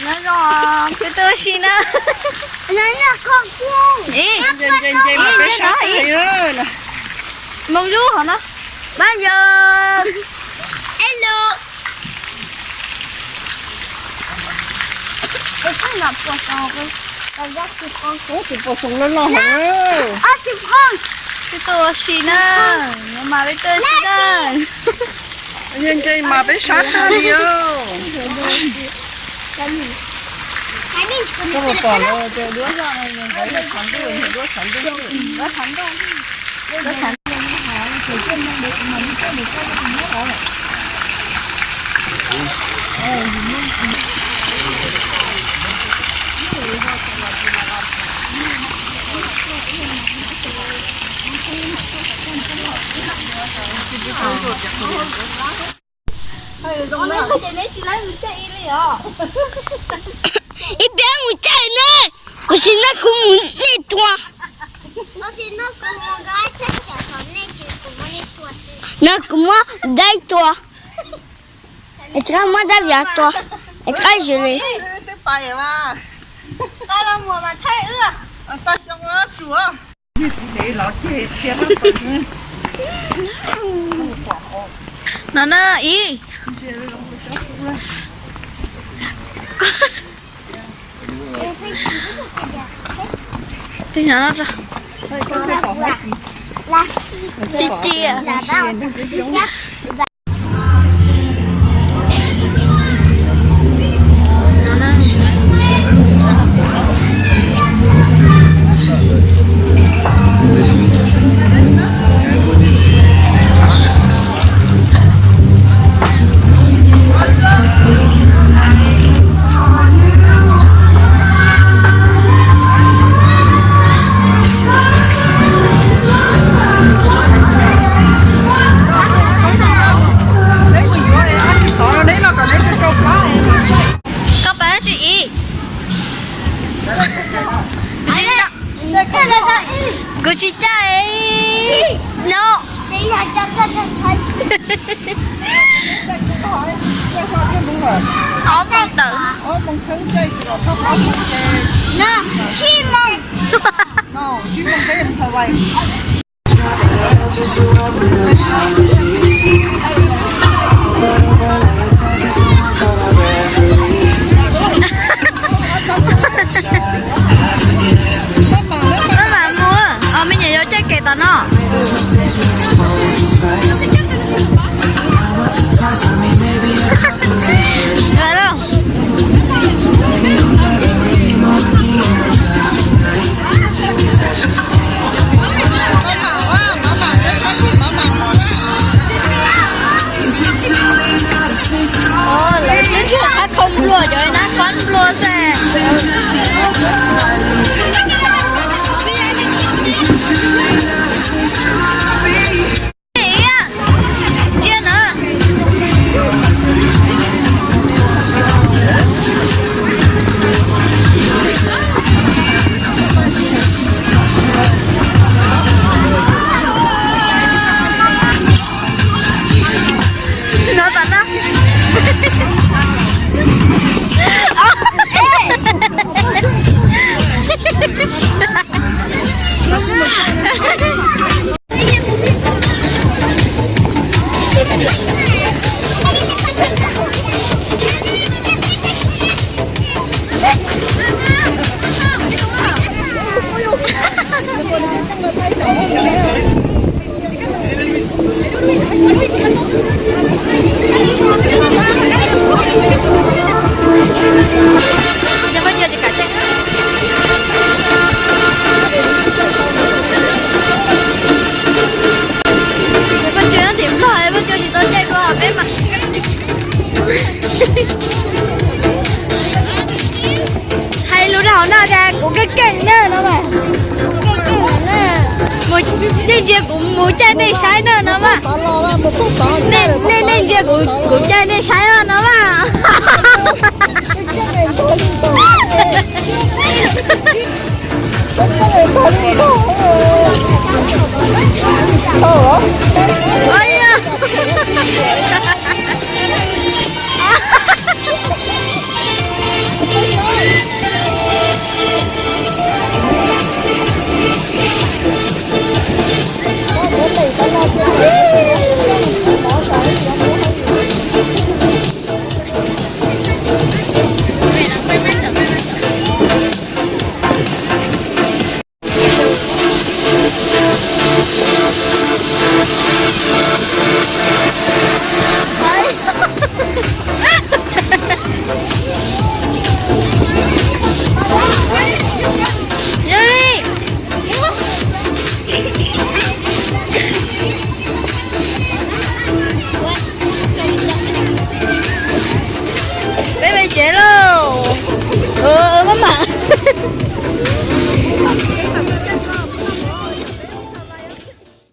Nyob zoo, peb tuaj ua si na. Nce nce nce mas peb sab tag li na. Moo lub hov no. Pab yog. Hello. Tus pos xoom loj loj hov. Peb tuaj ua si na. Nyob mas peb tuaj ua si na. Nce nce mas peb sab tag li. Koj puas pom lawv cov duab zoj no, duab tshav ntuj, duab tshav ntuj, duab tshav ntuj. Ib pliag mus caij ne, ua si no kuv mus nej tua. No kuv muab dab tua. Es rov muab dab vias tua. Es rov zws li. No na ib. Tej no ti ti. Koj pab tsis ib. Kuv tsis caij no. Ob moos tawm. Maj mam mus, me nyuam yuav caij kev tom no. Lawv twb tsis sab khau nplua, cov nab kob nplua xwb. No tas na. Peb mas hais lus rau hauv no tias kuv keej keej na no mas. Nej ntsia kuv mus caij nej saib na no mas. Nej, nej ntsia kuv caij nej saib no mas.